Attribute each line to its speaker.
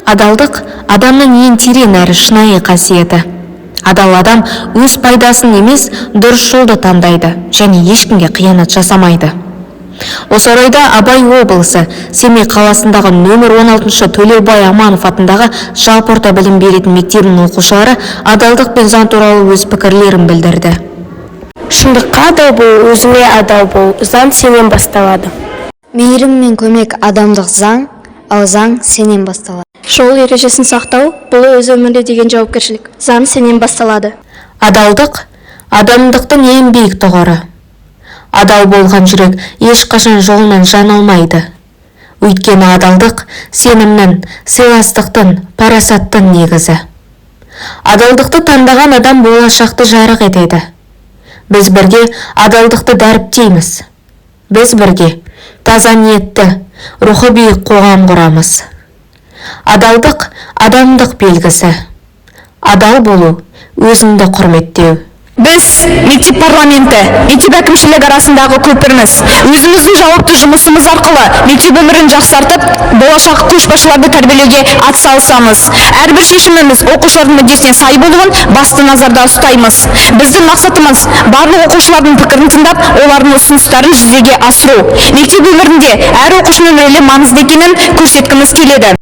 Speaker 1: Адалдық – адамның ең терең әрі шынайы қасиеті. Адал адам өз пайдасын емес, дұрыс жолды таңдайды және ешкімге қиянат жасамайды. Осы орайда Абай облысы, Семей қаласындағы нөмір 16 Төлеубай Аманов атындағы жалпы орта білім беретін мектебінің оқушылары адалдық пен заң туралы өз пікірлерін білдірді.
Speaker 2: Шындыққа адал бол, өзіңе адал бол, заң сенен басталады.
Speaker 3: Мейірім мен көмек – адамдық заң, ал заң сенен басталады.
Speaker 4: Жол ережесін сақтау – бұл өз өміріне деген жауапкершілік. Заң сенен басталады.
Speaker 1: Адалдық – адамдықтың ең биік тұғыры. Адал болған жүрек ешқашан жолынан жаңылмайды. Өйткені адалдық – сенімнің, сыйластықтың, парасаттың негізі. Адалдықты таңдаған адам болашақты жарық етеді. Біз бірге адалдықты дәріптейміз. Біз бірге таза ниетті, рухы биік қоғам құрамыз. Адалдық – адамдық белгісі. Адал болу – өзіңді құрметтеу.
Speaker 5: Біз мектеп парламенті, мектеп әкімшілігі арасындағы көпірміз. Өзіміздің жауапты жұмысымыз арқылы мектеп өмірін жақсартып, болашақ көшбасшыларды тәрбиелеуге атсалысамыз. Әрбір шешіміміз оқушылардың мүддесіне сай болуын басты назарда ұстаймыз. Біздің мақсатымыз – барлық оқушылардың пікірін тыңдап, олардың ұсыныстарын жүзеге асыру. Мектеп өмірінде әр оқушының рөлі маңызды екенін көрсеткіміз келеді.